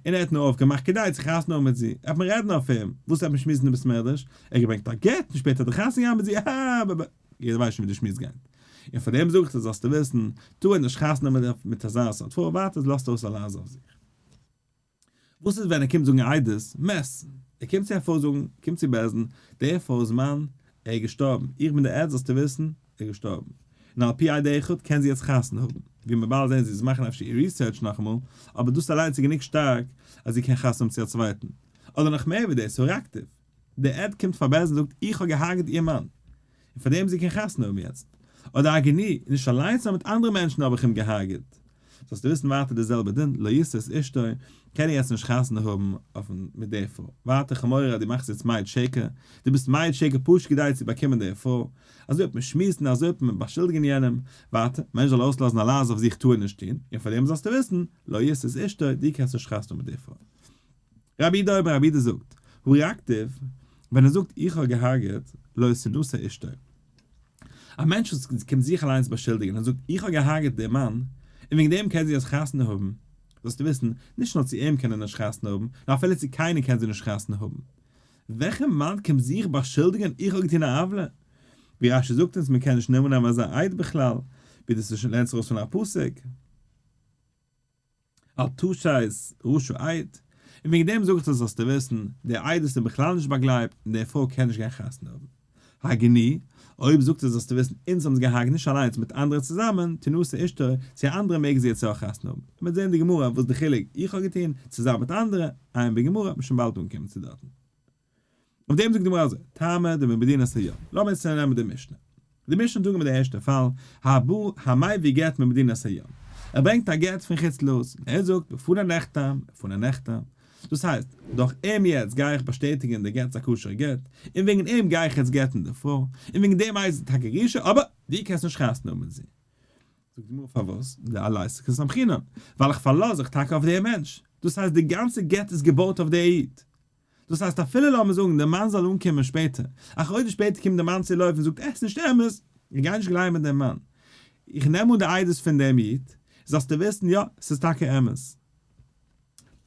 און ער האט נאר אויפגעמאכט כדי צו חתונה האבן מיט זי. ער וועט מען רעדן אויף אים, וואס וועט מען שמועסן אין בית מדרש? ער האט געברענגט א גט און שפעטער האט ער חתונה געהאט מיט זי, אהה ב ב. יעדער ווייסט שוין ווי די שמועס גייט. און פאר דעם זאג איך דיר זאלסטו וויסן, טוה נישט חתונה האבן מיט אזא סארט פרוי, ווייטער לאזט ארויס א לעז אויף זיך. וואס איז ווען ער קומט זאגן עדות? מת. ער קומט צו א פרוי זאגן, קומט צו בית דין, דער פרוי'ס מאן, ער איז געשטארבן, איך בין די עד זאלסטו וויסן, ער איז געשטארבן. און על פי עד אחד קען זי יעצט חתונה האבן. ווי מיר באלד זעהן זי איז מאכן אפשר איר research נאכאמאל, אבער דאס אליינס איז גענוג שטארק אז זי קען חתונה האבן צו א צווייטן. אדער נאך מער ווי דאס, הרגתיו. דער עד קומט פאר בית דין זאגט איך האב געהארגעט איר מאן, און פאר דעם זי קען חתונה האבן יעצט. אדער הרגני, נישט אליינס נאר מיט אנדערע מענטשן האב איך אים געהארגעט. זאלסטו וויסן ווייטער די זעלבע דין, לא ישא את אשתו, קען ער יעצט נישט חתונה האבן אויפן מיט די פרוי. ווייטער חמורה דו מאכסט יעצט מעיד שקר, דו ביסט מעיד שקר פשוט כדי צו באקומען די פרוי. אזוי וועט מען שמועסן, אזוי וועט מען באשולדיגן יענעם. ווייטער, מענטש זאל אויסלאזן א לעז אויף זיך טאר ער נישט טון, און פאר דעם זאלסטו וויסן, לא ישא את אשתו, דו קענסט נישט חתונה האבן מיט די פרוי. רבי יהודה אומר רבי יהודה זאגט, הרגתיו, ווען ער זאגט איך האב געהארגעט, לא תנשא אשתו. א מענטש וואס קומט זיך אליינס באשולדיגן און זאגט איך האב געהארגעט דעם מאן, און וועגן דעם קען זי יעצט חתונה האבן, זאלסטו וויסן, נישט נאר צו אים קען ער נישט חתונה האבן, נאר אפילו צו קיינער קען זי נישט חתונה האבן. וועלכע מאן קומט זיך באשולדיגן איך האב געטון א עוולה? ווי רשי זאגט אונז מען קען נישט נאמען נעמען אזא עד בכלל, ווי דאס איז לערנט זיך ארויס פון א פסוק. אל תשת רשע עד, און וועגן דעם זאג איך דיר זאלסטו וויסן, די עדות איז בכלל נישט באגלייבט און די פרוי קען נישט גיין חתונה האבן. הגני, אויב זאגט ער זאלסטו וויסן אונז האבן עס געהארגט נישט אליינס מיט אנדערע צוזאמען, תנשא אשתו, צו א אנדערע מעג זי יעצט יא חתונה האבן. מ'וועט זען אין די גמרא וואס די חילוק איך האב געטון צוזאמען מיט אנדערע, עיין בגמרא, מ'וועט שוין באלד אנקומען צו דארטן. אויף דעם זאגט די גמרא אזוי, טעמא דממדינת הים, לאמיר יעצט נעמען די משנה. די משנה האט אנגעהויבן מיט די ערשטע פאל, הבא המביא גט ממדינת הים. ער ברענגט א גט פון חוץ לארץ, און ער זאגט בפני נחתם, בפני נחתם. דאס הייסט, דורך אים יעצט גיי איך באשטעטיגן די גט איז א כשר'ע גט, און וועגן אים גיי איך יעצט גט'ן די פרוי, און וועגן דעם הייסט זי טאקע גרושה, אבער דו קענסט נישט חתונה האבן מיט זי. זאגט די גמרא פארוואס? דעליה קסמכינן, ווייל איך פארלאז זיך טאקע אויף דעם מענטש. דאס הייסט די גאנצע גט איז געבויט אויף דער איד. דאס הייסט אפילו לאמיר זאגן דער מאן זאל אנקומען שפעטער, א חודש שפעטער קומט דער מאן צו לויפן און זאגט עס איז נישט אמת, איך גיי נישט גלייבן דעם מאן, איך נעם אן די עדות פון דעם איד, זאלסטו וויסן יא, עס איז טאקע אמת.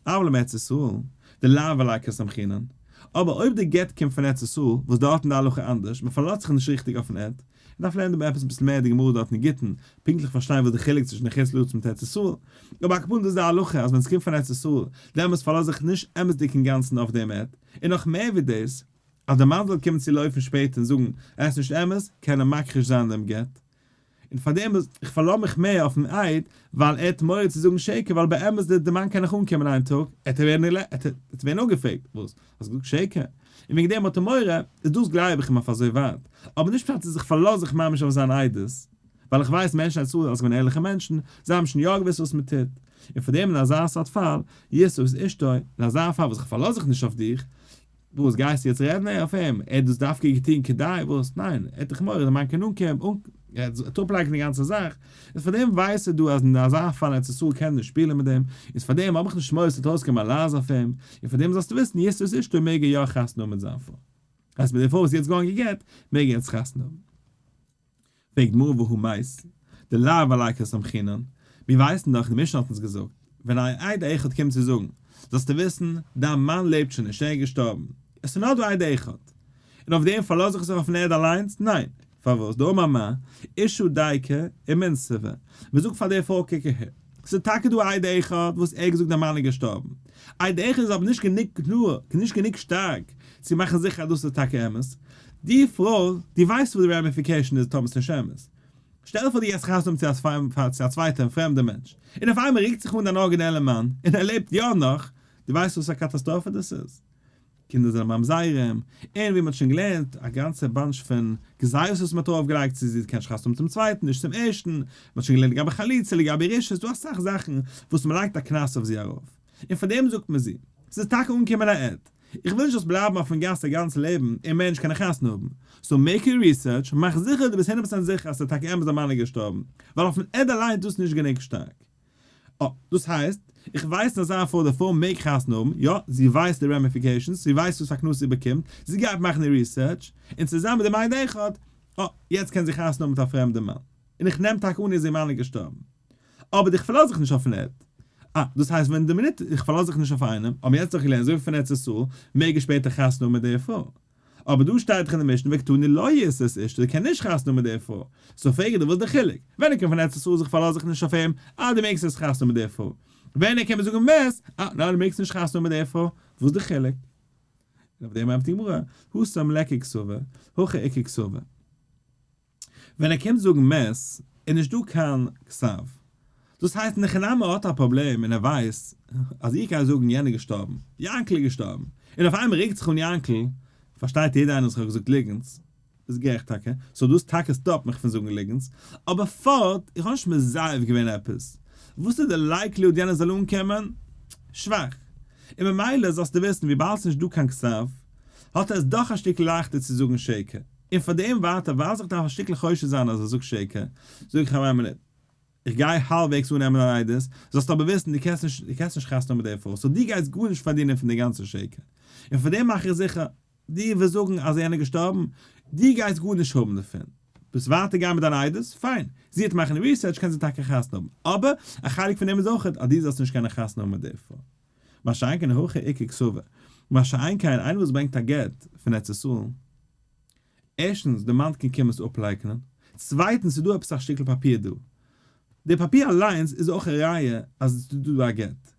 אבל מארץ ישראל, דלאו עליה קסמכינן, אבער אויב די גט קומט פון ארץ ישראל, וואס דארט איז די הלכה אנדערש, מען פארלאזט זיך נישט ריכטיג אויפן עד, מ'דארף לערנען דא עפעס אביסל מער די גמרא דארט אין גיטין, פונקטליך פארשטיין וואס די חילוק צווישן די חוץ לארץ מיט ארץ ישראל, אבער על כל פנים דאס איז די הלכה אז ווען ס'קומט פון ארץ ישראל, דעמאלטס פארלאז זיך נישט אמת'דיג אינגאנצן אויף דעם עד, און נאך מער ווי דאס, אז דער מאן זאל קומען צו לויפן שפעטער און זאגן עס איז נישט אמת, קען ער מכחיש זיין דעם גט. און פארדעם איז איך פארלאז מיך מער אויפן עד ווייל ער האט מורא צו זאגן שקר ווייל באמת די מאן קען נאך אנקומען איין טאג עט ער ווערן עט ער ווערן אפגעפרעגט וואס האסט געזאגט שקר און וועגן דעם האט ער מורא איז דאס גלייב איך אים אויף אזוי ווייט אבער נישט פשט אז איך פארלאז זיך ממש אויף זיין עדות ווייל איך ווייס מענטשן אצל אלס געווען ערליכע מענטשן זיי האבן שוין יא געוואוסט וואס מען טוט און פאר דעם אין אזא סארט פאל ישא את אשתו אין אזא פאל וואס איך פארלאז זיך נישט אויף דיך וואס גייסטו יעצט רעדן אויף אים? ער האט דאס דווקא געטון כדי וואס? ניין, ער האט דאך מורא די מאן קען אנקומען, ער וועט אפלייקענען די גאנצע זאך, איז פאר דעם ווייסט ער דא אז אין אזא פאל ארץ ישראל קען נישט שפילען מיט דעם, איז פאר דעם האב איך נישט מורא ס'וועט ארויסקומען א לעז אויף אים, און פאר דעם זאלסטו וויסן ישא את אשתו מעג ער יא חתונה האבן מיט זיין פרוי. הייסט מיט די פרוי וואס איז יעצט געווארן גע'גט מעג ער יעצט חתונה האבן. פרעגט גמרא והא מת, דלאו עליה קסמכינן, מיר ווייסן דאך, די משנה האט אונז געזאגט, ווען א עד אחד קומט צו זאגן, זאלסטו וויסן, דיין מאן לעבט שוין נישט, ער איז געשטארבן, עס איז נאר דא עד אחד, און אויף דעם פארלאז איך זיך אויפן עד אליינס? ניין, פארוואס? דאמר מר, אשה דיקא ומינסבא, מען זאגט פאר די פרוי קוק אהער, ס'איז טאקע דא א עד אחד וואס ער האט געזאגט דיין מאן איז געשטארבן, עד אחד איז אבער נישט גענוג קלאר, נישט גענוג שטארק צו מאכן זיכער אז דאס איז טאקע אמת, די פרוי, דו ווייסט וואס די ramification איז טאמער ס'נישט אמת. שטעל פאר דו גייסט חתונה האבן צו א צווייטע פרעמדע מענטש, און אויף איינמאל רוקט זיך אן דיין ארגינעלע מאן, און ער לעבט יא נאך, דו ווייסט וואס א קאטאסטראפע דאס איז? קינדער זענען ממזרים, און ווי מ'האט שוין געלערנט, א גאנצע bunch פון גזירות וואס מ'האט ארויף געלייגט צו זי קען נישט חתונה האבן צום צווייטן, נישט צום ערשטן, מ'האט שוין געלערנט לגבי חליצה, לגבי ירושה, ס'דא אסאך זאכן וואס מ'לייגט א קנס אויף זי ארויף, און פאר דעם זאגט מען זי, ס'איז טאקע אנגעקומען א עד, איך וויל נישט זאלסט בלייבן אויפן גאס א גאנץ לעבן און מער נישט קענען חתונה האבן, so make your research, מאך זיכער דו ביסט הונדערט פראצענט זיכער אז ס'איז טאקע אמת דיין מאן איז געשטארבן, ווייל אויפן עד אליין איז דאס נישט גענוג שטארק. אה, דאס הייסט, איך ווייס אז אזא פרוי די פרוי מעג חתונה האבן, יא, זי ווייסט די ramifications, זי ווייסט וואס פאר קנס זי באקומט, זי גייט מאכן איר research, און צוזאמען מיט די עד אחד, אה, יעצט קען זי חתונה האבן מיט א פרעמדע מאן. און איך נעם טאקע אן אז איר מאן איז געשטארבן. אבער איך פארלאז זיך נישט אויפן עד. אה, דאס הייסט ווען די מינוט איך פארלאז זיך נישט אויף איינעם, האבן יעצט דאך געלערנט אזוי ווי פון ארץ ישראל, מעג ער שפעטער חתונה האבן מיט די פרוי. אבער דא שטייט דאך אין די משנה וקתני לא ישא את אשתו, ער קען נישט חתונה האבן מיט די פרוי. so פרעג איך דיר וואס איז די חילוק? ווען ער קומט פון ארץ ישראל זיך פארלאז איך נישט אויף אים, אה דו מעגסט יעצט חתונה האבן מיט די פרוי. ווען ער קומט זאגן מת, אה ניין דו מעגסט נישט חתונה האבן מיט די פרוי. וואס איז די חילוק? און אויף דעם ענטפערט די גמרא, התם ליכא כתבא, הכא איכא כתבא. ווען ער קומט זאגן מת איז נישט דא קיין כתב. דאס הייסט אין הכי נמי האט א פראבלעם און ער ווייסט אז איך גיי זאגן יענער געשטארבן, יענקל איז געשטארבן, און אויף איינמאל רוקט זיך אן יענקל, פארשטייט יעדער איינער אז איך האב געזאגט ליגנטס, ביסט גערעכט טאקע, so דאס טאקע stop מיך פון זאגן ליגנטס, אבער פארט, איך האב נישט מזייף געווען עפעס, וואס איז די likelihood יענער זאל אנקומען? שוואך. און ממילא זאלסטו וויסן וויבאלד ס'נישט דא קיין כתב, האט ער עס דאך א שטיקל לייכטער צו זאגן שקר. און פאר דעם ווייטער ווייל איך דארף א שטיקל חושד זיין אז ער זאגט שקר, זאג איך אים איין מינוט, איך גיי האלבוועגס אננעמען דיין עדות, זאלסט אבער וויסן דו קענסט נישט דו קענסט נישט חתונה האבן מיט די פרוי, so דו גייסט גארנישט פארדינען פון די גאנצע שקר, און פאר דעם מאך איך זיכער, דו וועסט זאגן אז יענער איז געשטארבן, דו גייסט גארנישט האבן דערפון, וועסט ווייטער גיין מיט דיין עדות, פיין, זי וועט מאכן research קען זי טאקע חתונה האבן, אבער א חלק פון דעם איז אויך אז דו זאלסט נישט קענען חתונה האבן מיט די פרוי. מה שאין כן הכא איכא כתבא, מה שאין כן איינער וואס ברענגט א גט פון ארץ ישראל, ערשטנס די מאן קען קומען עס אפלייקענען, צווייטנס איז דא עפעס א שטיקל פאפיר דא, די פאפיר אליינס איז אויך א ראיה אז עס איז דא א גט,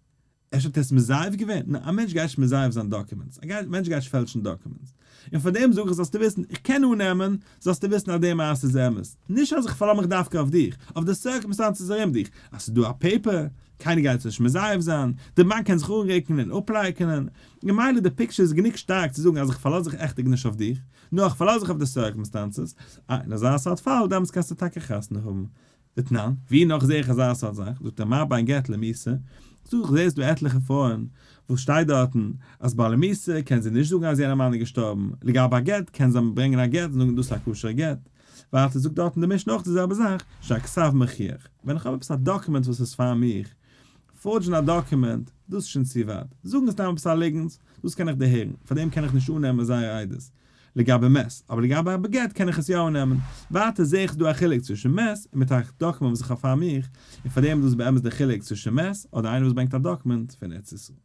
אפשר האט ער עס מזייף געווען? ניין, א מענטש גייט נישט מזייף זיין documents, א מענטש גייט נישט פעלשן documents, און פאר דעם זאג איך זאלסטו וויסן, איך קען אננעמען, זאלסטו וויסן אז די מעשה איז אמת, נישט אז איך פארלאז מיך דווקא אויף דיך, אויף די circumstances ארום דיך, אז ס'איז דא א paper, קיינער גייט עס נישט מזייף זיין, די מאן קען זיך אנרוקן און אפלייקענען, ממילא די picture איז גענוג שטארק צו זאגן אז איך פארלאז זיך עכטיג נישט אויף דיך, נאר איך פארלאז זיך אויף די circumstances, אה, אין אזא סארט פאל דעמאלטס קענסטו טאקע חתונה האבן. דתנן, ווי נאך זעה איך אזא סארט זאך, זאגט ער מה בין גט למיתה, זאג איך זעסט דא עטליכע פרויען וואס שטייט דארטן אז ביי למיתה קען זי נישט זאגן אז יענער מאן איז געשטארבן, לגבי א גט קען זי ברענגען א גט און זאגן דאס איז א כשר'ע גט, ווייטער זאגט דארטן די משנה אויך די זעלבע זאך, שהכתב מוכיח, ווען איך האב עפעס א דאקומענט וואס איז פאר מיך, forge ן א דאקומענט, דאס איז שוין צו ווייט, זאגן סתם עפעס א ליגנטס, דאס קען איך דערהערן, פאר דעם קען איך נישט אננעמען זייער עדות, לגבי מת, אבער לגבי א גט קען איך עס יא אננעמען, ווייטער זעה איך דא א חילוק צווישן מת און מיט א דאקומענט וואס איך האב פאר מיך, און פאר דעם איז דאס באמת די חילוק צווישן מת אדער איינער וואס ברענגט א דאקומענט פון ארץ ישראל.